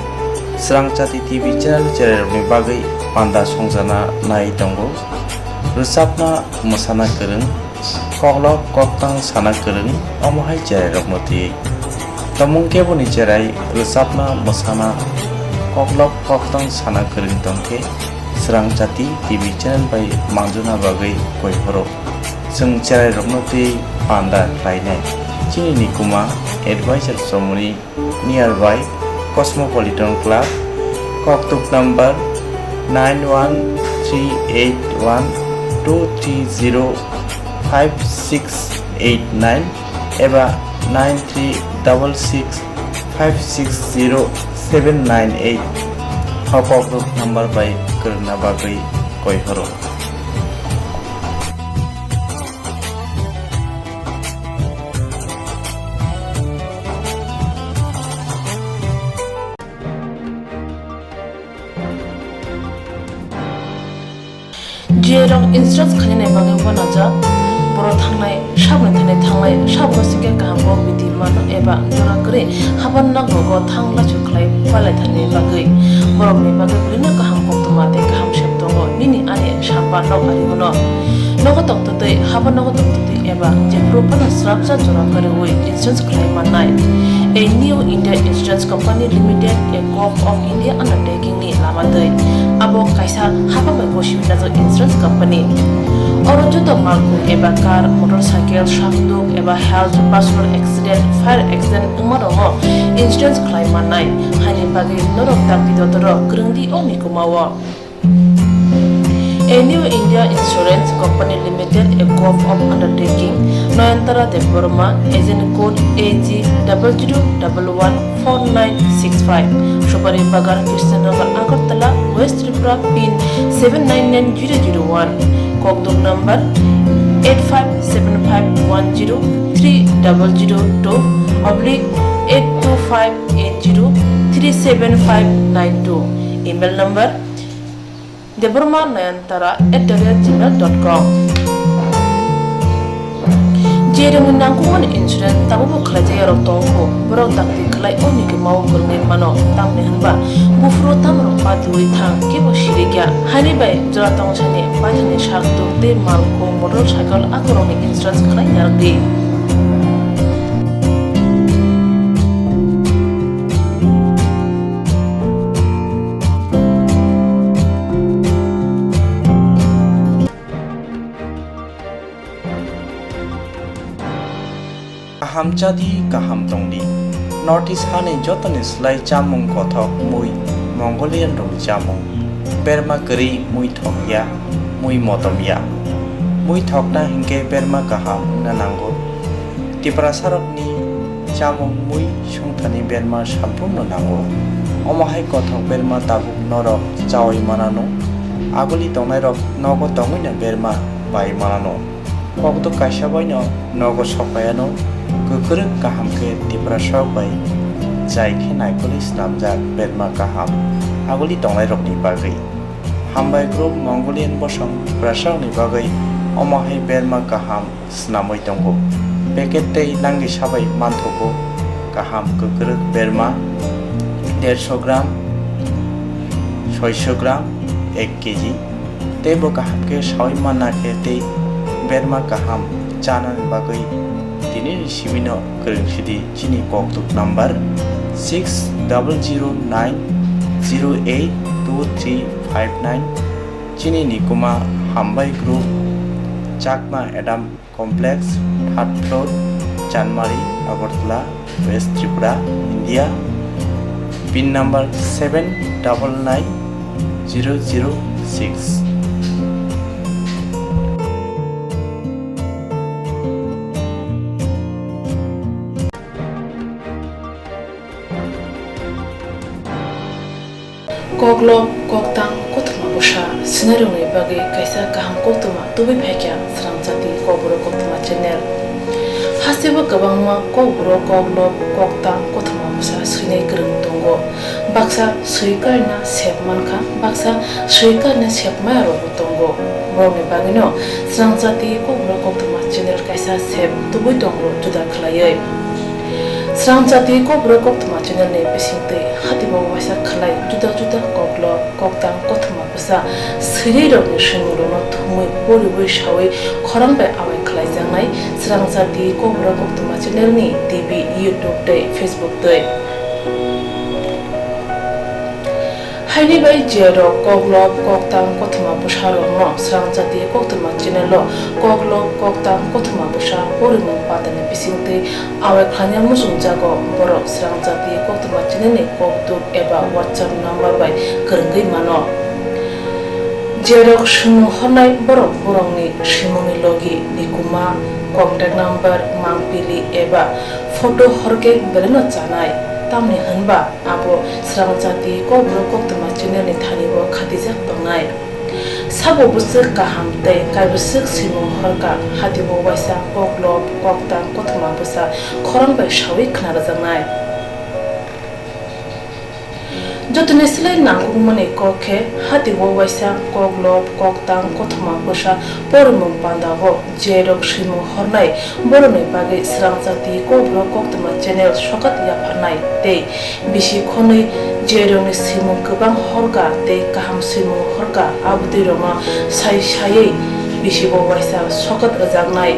Srangchati T V channel cherairokni bagwi panda songchana nai tongo. Rwchapna mwsana kwrwng, koklop koktang sana kwrwng, omo hai cherairokno twi. Tomung keboni cherai rwchapna mwsana koklop koktang sana kwrwng tongkhe Srangchati T V channel bai manjuna bagwi koi phoro. Chwng cherairokno twi panda khlainai. Chini nikuma advisor chomoni nearby Cosmopolitan Club, koktuk number nine one three eight one two three zero five six eight nine eba nine three double six five six zero seven nine eight. O koktuk number bai kwrwngna bagwi koi horo. J rok insurance khainani bagwi uanajak, borok thangnai saboni thani thangnai saboni singkhe kaham kok biti mano eba jora kwrwi haban nok rogo thang lachu khlai pailaithani bagwi. Borokni bagwi bwrwino kaham koktwma tei kaham sep tongo, nini ani samba nok ari uno. Nogo tongtwtwi, haban nogo tongtwtwi eba jephuru phano swrapsa jora kwrwi insurance khlai mannai. A New India Insurance Company Limited, a Gov of India undertaking ni lama twi. Abo kaisa hapang bai gosiwi najak insurance company. Oro joto malkhung eba car, motorcycle, sakduk eba health, personal accident, fire accident wngma rokno insurance khlai mannai. Haini bagwi norok dakti dotoro kwrwngdi o mikuma o. A New India Insurance Company Limited, a Gov of undertaking, Nayantara Debbarma, agent code A G double zero double one four nine six five, Subari Bagan, Krishnanagar, Agartala, West Tripura, pin seven nine nine zero zero one, kokduk number eight five seven five one zero three double zero two oblique eight two five eight zero three seven five nine two, email number debbarma nayantara at the rate gmail dot com. Jerokni nangkukmani insurance tabukbo khlaijak yarok tongo, borok dakti khlai o mikuma o kwrwngwi mano, tamni hwnba buphuru tamrok patiwi thang kebo sirikya, haini bai jora tongthani paithani sakduk tei malkhung motorcycle akorokni insurance khlai narwkdi. Kaham chadi, kaham tongdi. North East hani jotoni slai chamung kothok mui, Mongolian rokni chamung. Berma kwrwi mui thokya, mui motomya. Mui thokna hinkhe berma kaham wngna nango. Tiprasarokni chamung mui songthani berma samphurno nango. Omo hai kothok berma tabuk norok chaui manano. Aguli tongnairok nogo tongwino berma bai manano. Kokduk kaisa baino nogo sokpaiano, kwkrwk kaham khe Tiprasarok bai jai khe naikolwi snamjak berma kaham aguli tongnairokni bagwi. Hambai group Mongolian bosong Tiprasarokni bagwi omo hai berma kaham snamwi tongo. Packet tei langwi sabai manthogo kaham kwkrwk berma derso gram, soiso gram, ek kg. Tei bo kaham khe saui manna khe tei berma kaham chanani bagwi tinini simino kwrwng sidi chini kokduk number six double zero nine zero eight two three five nine. Chini nikuma Hambai Group, Chakma Adam Complex, third floor, Chanmari, Agartala, West Tripura, India. Pin number seven double nine zero zero six. Koklop, koktang, kothoma bwsa swinairokni bagwi kaisa kaham koktwma tubui phaikha Srang Jati Kokborok Koktwma channel. Hasteo kwbangma kokborok, koklop, koktang, kothoma bwsa swinai kwrwng tongo. Baksa swi karina sep mankha, baksa swi karina sep maya rokbo tongo. Borokni bagwino Srang Jati Kokborok Koktwma channel kaisa sep tubui tongro juda khwlaiwi. Srang Jati Kokborok Koktwma channel ni bisingtwi hatibo waisa khwlai juda juda koklop, koktang, kothoma bwsa swinai rokni swimung rokno thumwi poriwi sawi khorang bai awai khwlaijaknai Srang Jati Kokborok Koktwma channel ni T V, YouTube tei Facebook twi. Haini bai je rok koklop, koktang, kothoma bwsa rokno Srang Jati Koktwma channel o koklop, koktang, kothoma bwsa porimung patani bisingtwi awai khlaina muchungjago, borok Srang Jati Koktwma channel ni kokduk eba WhatsApp number bai kwrwngwi mano. Je rok swimung hornai borok borokni swimungni logi, nikuma, contact number, mangpili eba photo horkhe belaino chanai, tamni hwnba abo Srang Jati Kokborok Koktwma channel ni thani bo khatijak tongnai. Sabo bwswk kaham tei kaibwswk swimung horkha, hatibo waisa koklop, koktang, kothoma bwsa khorang bai sawi khna rwjaknai. Jotoni slai nangkukmani kok khe, hati o waisa kok lop, kok tang, kothoma bwsa porimung panda o je rok swimung hornai borokni bagwi swrangsa twi Kokborok koktwma channel sokat yapharnai tei bisi khonwi je rokni swimung kwbang horka tei kaham swimung horka, abotwi rokno sai saiwi bisi o waisa sokat rwjaknai.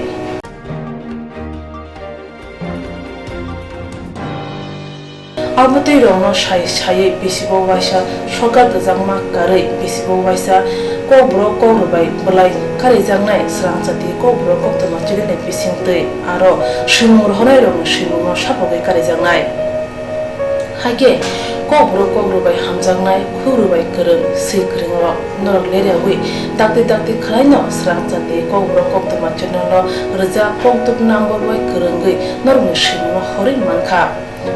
Abotwi rokno sai saiwi bisibo waisa sokat rwjakma karwi bisibo waisa Kokborok Kokborok bai bwlai karijaknai swrangsa twi Kokborok koktwma channel ni bisingtwi aro swimung rohornai rokni swimungno sapogwi karijaknai. Haikhe Kokborok Kokborok bai hamjaknai khukru bai kwrwng swi kwrwng rok norok leriawi dakti dakti khwlaino swrangsa twi Kokborok koktwma channel no rwjak koktwk number bai kwrwngwi norokni swimungno horwi mankha.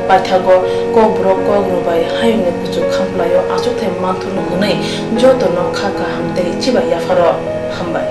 Paithago Kokborok Kokborok bai hayungni kuchuk khamplaio achukthai manthurno hwnwi jotono kha kaham tei chibai yapharo hambai.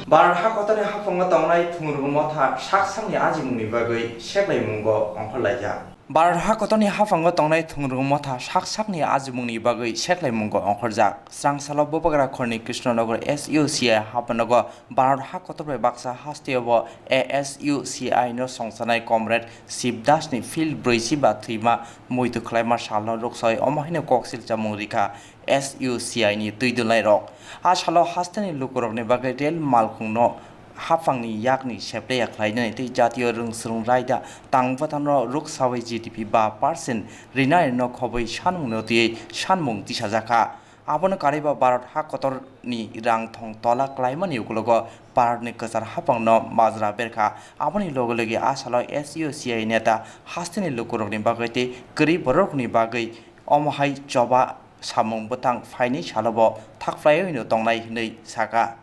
Bharat hakotorni haphango tongnai thwngrugo motha sak sakni ajimungni bagwi seklaimungo ongkhorlaijak. Bharat hakotorni haphango tongnai thwngrugo motha sak sakni ajimungni bagwi seklaimungo ongkhorjak. Srangsalo Bubagra khorni Krishnanagar S U C I haphanogo Bharat hakotor bai baksa hasteo bo A S U C I no songsanai Comrade Shiv Das ni field brwichi ba thwima muitu khlaima salno rwksawi omo haino koksil chamung rikha S U C I ni twi dwlai rok. A salo hasteni lukurokni bagwi rel malkhungno haphangni yakni sepleya khlainani tei jatiyo rwngswrwng raida tang bwtangno rwksawi G D P ba percent rinani no khobwi sanmungno twiwi sanmung tisajakha. Abono karwiba Bharat ha kotorni rang thong tola klaimani ukologo Bharatni kwchar haphangno majra berkha. Aboni loge loge a salo S U C I neta hasteni lukurokni bagwi tei kwrwi bororokni bagwi omo hai choba samung bwtang phaini salobo thakphlaiwi no tongnai hwnwi sakha.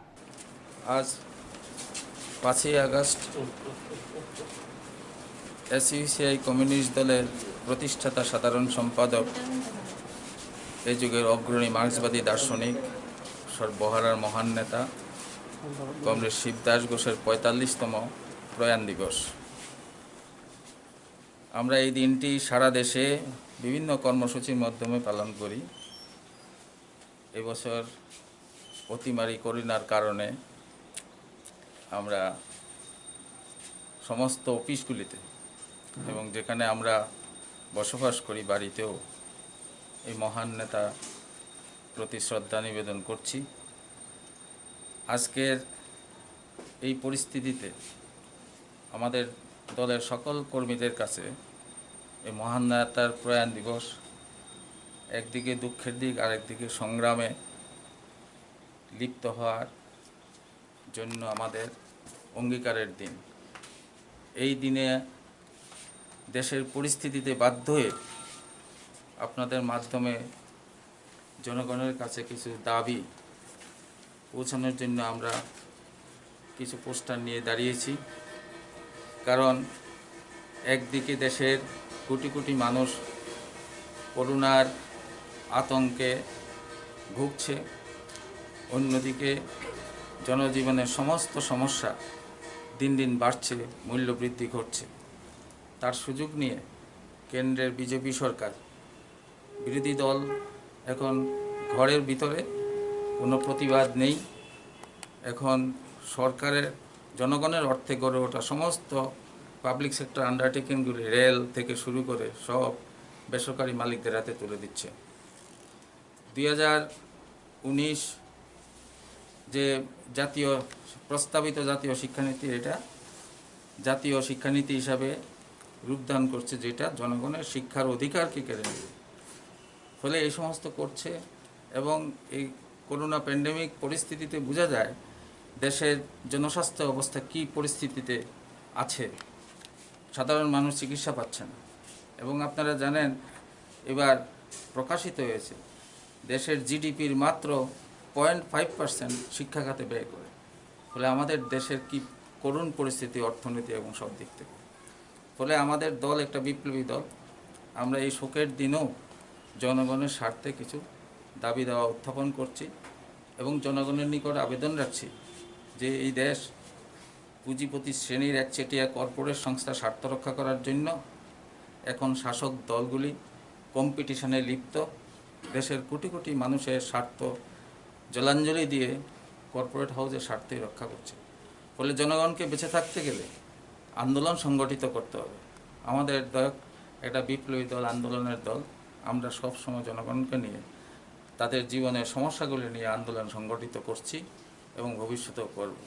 আজ পাঁচই আগস্ট এসইউসিআই কমিউনিস্ট দলের প্রতিষ্ঠাতা সাধারণ সম্পাদক, এই যুগের অগ্রণী মার্ক্সবাদী দার্শনিক, সর্বহারার মহান নেতা কমরেড শিবদাস ঘোষের পঁয়তাল্লিশতম প্রয়াণ দিবস। আমরা এই দিনটি সারা দেশে বিভিন্ন কর্মসূচির মাধ্যমে পালন করি। এবছর অতিমারি করোনার কারণে আমরা সমস্ত অফিসগুলিতে এবং যেখানে আমরা বসবাস করি বাড়িতেও এই মহান নেতা প্রতি শ্রদ্ধা নিবেদন করছি। আজকের এই পরিস্থিতিতে আমাদের দলের সকল কর্মীদের কাছে এই মহান নেতার প্রয়াণ দিবস একদিকে দুঃখের দিক, আরেকদিকে সংগ্রামে লিপ্ত হওয়ার জন্য আমাদের অঙ্গীকারের দিন। এই দিনে দেশের পরিস্থিতিতে বাধ্য হয়ে আপনাদের মাধ্যমে জনগণের কাছে কিছু দাবি পৌঁছানোর জন্য আমরা কিছু পোস্টার নিয়ে দাঁড়িয়েছি। কারণ একদিকে দেশের কোটি কোটি মানুষ করোনার আতঙ্কে ভুগছে, অন্যদিকে জনজীবনের সমস্ত সমস্যা দিন দিন বাড়ছে, মূল্য বৃদ্ধি ঘটছে। তার সুযোগ নিয়ে কেন্দ্রের বিজেপি সরকার বিরোধী দল এখন ঘরের ভিতরে কোনো প্রতিবাদ নেই। এখন সরকারের জনগণের অর্থে গড়ে ওঠা সমস্ত পাবলিক সেক্টর আন্ডারটেকিংগুলি, রেল থেকে শুরু করে সব বেসরকারি মালিকদের হাতে তুলে দিচ্ছে। দুই হাজার উনিশ যে জাতীয়, প্রস্তাবিত জাতীয় শিক্ষানীতি, এটা জাতীয় শিক্ষানীতি হিসাবে রূপদান করছে, যেটা জনগণের শিক্ষার অধিকারকে কেড়ে নেবে। ফলে এই সমস্ত করছে এবং এই করোনা প্যান্ডেমিক পরিস্থিতিতে বোঝা যায় দেশের জনস্বাস্থ্য অবস্থা কী পরিস্থিতিতে আছে। সাধারণ মানুষ চিকিৎসা পাচ্ছে না। এবং আপনারা জানেন, এবার প্রকাশিত হয়েছে দেশের জিডিপির মাত্র পয়েন্ট ফাইভ পার্সেন্ট শিক্ষা খাতে ব্যয় করে। ফলে আমাদের দেশের কি করুণ পরিস্থিতি অর্থনীতি এবং সব দিক থেকে। ফলে আমাদের দল একটা বিপ্লবী দল। আমরা এই শোকের দিনেও জনগণের স্বার্থে কিছু দাবি দাওয়া উত্থাপন করছি এবং জনগণের নিকট আবেদন রাখছি যে এই দেশ পুঁজিপতি শ্রেণীর একচেটিয়া কর্পোরেট সংস্থার স্বার্থ রক্ষা করার জন্য এখন শাসক দলগুলি কম্পিটিশনে লিপ্ত। দেশের কোটি কোটি মানুষের স্বার্থ জলাঞ্জলি দিয়ে কর্পোরেট হাউসের স্বার্থই রক্ষা করছে। ফলে জনগণকে বেঁচে থাকতে গেলে আন্দোলন সংগঠিত করতে হবে। আমাদের দল একটা বিপ্লবী দল, আন্দোলনের দল। আমরা সব সময় জনগণকে নিয়ে, তাদের জীবনের সমস্যাগুলি নিয়ে আন্দোলন সংগঠিত করছি এবং ভবিষ্যতেও করব।